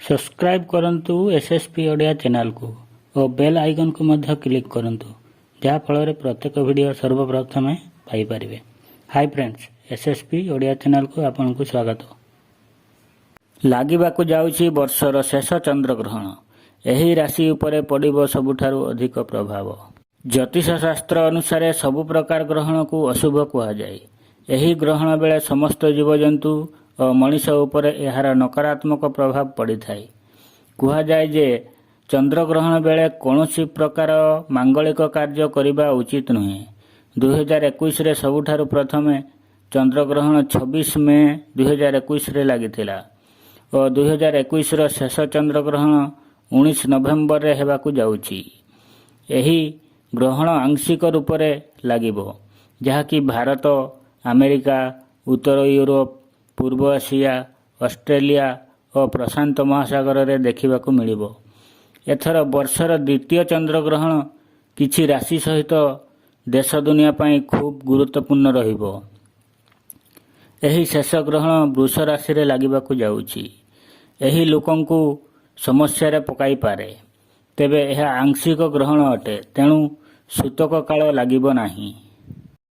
Subscribe କରନ୍ତୁ S S P Odia ଚ୍ୟାନେଲକୁ ଓ bail ଆଇକନ୍କୁ ମଧ୍ୟ କ୍ଲିକ୍ କରନ୍ତୁ, ଯାହାଫଳରେ ପ୍ରତ୍ୟେକ ଭିଡ଼ିଓ ସର୍ବପ୍ରଥମେ ପାଇପାରିବେ। High friends, S S P Odia ଚ୍ୟାନେଲକୁ ଆପଣଙ୍କୁ ସ୍ୱାଗତ। ଲାଗିବାକୁ ଯାଉଛି ବର୍ଷର ଶେଷ ଚନ୍ଦ୍ରଗ୍ରହଣ। ଏହି ରାଶି ଉପରେ ପଡ଼ିବ ସବୁଠାରୁ ଅଧିକ ପ୍ରଭାବ। ଜ୍ୟୋତିଷ ଶାସ୍ତ୍ର ଅନୁସାରେ ସବୁ ପ୍ରକାର ଗ୍ରହଣକୁ ଅଶୁଭ କୁହାଯାଏ। ଏହି ଗ୍ରହଣ ବେଳେ ସମସ୍ତ ଜୀବଜନ୍ତୁ ଓ ମଣିଷ ଉପରେ ଏହାର ନକାରାତ୍ମକ ପ୍ରଭାବ ପଡ଼ିଥାଏ। କୁହାଯାଏ ଯେ ଚନ୍ଦ୍ରଗ୍ରହଣ ବେଳେ କୌଣସି ପ୍ରକାର ମାଙ୍ଗଳିକ କାର୍ଯ୍ୟ କରିବା ଉଚିତ ନୁହେଁ। 2021ରେ ସବୁଠାରୁ ପ୍ରଥମେ ଚନ୍ଦ୍ରଗ୍ରହଣ 26 ମେ 2021ରେ ଲାଗିଥିଲା ଓ 2021ର ଶେଷ ଚନ୍ଦ୍ରଗ୍ରହଣ 19 ନଭେମ୍ବରରେ ହେବାକୁ ଯାଉଛି। ଏହି ଗ୍ରହଣ ଆଂଶିକ ରୂପରେ ଲାଗିବ, ଯାହାକି ଭାରତ, ଆମେରିକା, ଉତ୍ତର ୟୁରୋପ, ପୂର୍ବ ଏସିଆ, ଅଷ୍ଟ୍ରେଲିଆ ଓ ପ୍ରଶାନ୍ତ ମହାସାଗରରେ ଦେଖିବାକୁ ମିଳିବ। ଏଥର ବର୍ଷର ଦ୍ୱିତୀୟ ଚନ୍ଦ୍ରଗ୍ରହଣ କିଛି ରାଶି ସହିତ ଦେଶ ଦୁନିଆ ପାଇଁ ଖୁବ୍ ଗୁରୁତ୍ୱପୂର୍ଣ୍ଣ ରହିବ। ଏହି ଶେଷ ଗ୍ରହଣ ବୃଷ ରାଶିରେ ଲାଗିବାକୁ ଯାଉଛି। ଏହି ଲୋକଙ୍କୁ ସମସ୍ୟାରେ ପକାଇପାରେ। ତେବେ ଏହା ଆଂଶିକ ଗ୍ରହଣ ଅଟେ, ତେଣୁ ସୂତକ କାଳ ଲାଗିବ ନାହିଁ।